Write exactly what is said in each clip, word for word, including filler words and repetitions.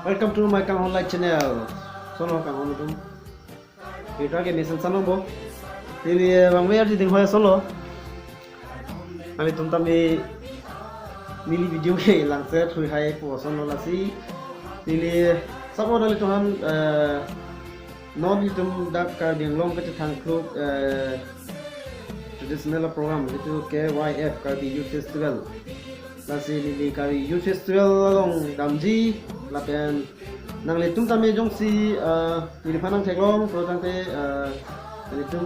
Welcome to my Kanghon Light channel. Sono Kanghon atum. Kita ke mesen sanong bo. Neli bang mer di ding hoya solo. Nanglitum tame neli video ke langse thui hai po sono lasi. Neli sabo nanglitum aphan, eh, non itum dak Karbi Anglong kachethang kluk, eh, traditional program itu K Y F, Karbi Youth Festival. Lasi neli Karbi Youth Festival along damji lapen nanglitum tame jongsi, eh, neliphan nangtheklong pulo tangte, eh, nanglitum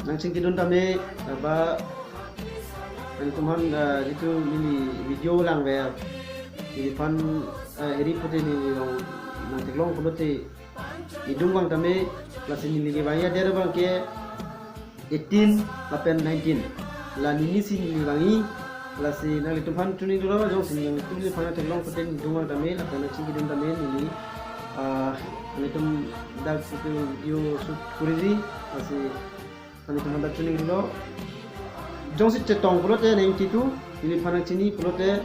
nangchingkidun tame, eh, ba nanglitum aphan, eh, itu neli video langver neliphan, eh, eri pute neli along nangtheklong pulote nidung vang tame, lasi neli kevangji adet abang ke eighteen lapen nineteen. La nini si neli vangji, lasi nanglitum aphan tuning dolo, jongsi nanglitum neliphan theklong pute nidung vang tame lapen nangchingkidun tame neli, ah, nanglitum dak itu video shoot kuriji, lasi nanglitum aphan tuning dolo. Jongsi chetong pulote nangchini tu, neliphan nangchini pulote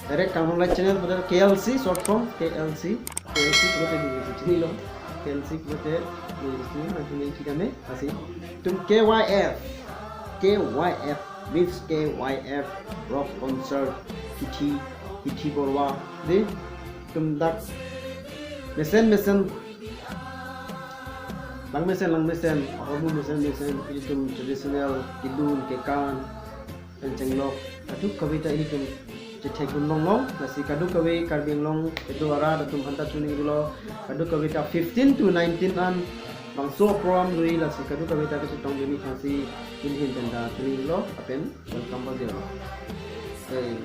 direct Kanghon Light channel pulote K L C, short form K L C, K L C pulote neli chinilo, K L C pulote neli chini, nangchini tame, lasi itum K Y F, K Y F, Miss K Y F Rock Concert, Hithi, Hithi Borwa, de, itum dak mesen mesen, lang mesen lang mesen, ahormu mesen mesen, itum traditional kedun kekan pen chenglok kadokave ta itum chethekdun longlong, lasi kadokave Karbi Anglong kedo arat atum aphanta tuning dolo, kadokave ta fifteen to nineteen an bangso program lui, lasi kadokave ta kachetong demi thangsi inhin penta tuning dolo lapen welcome bajir. Eh.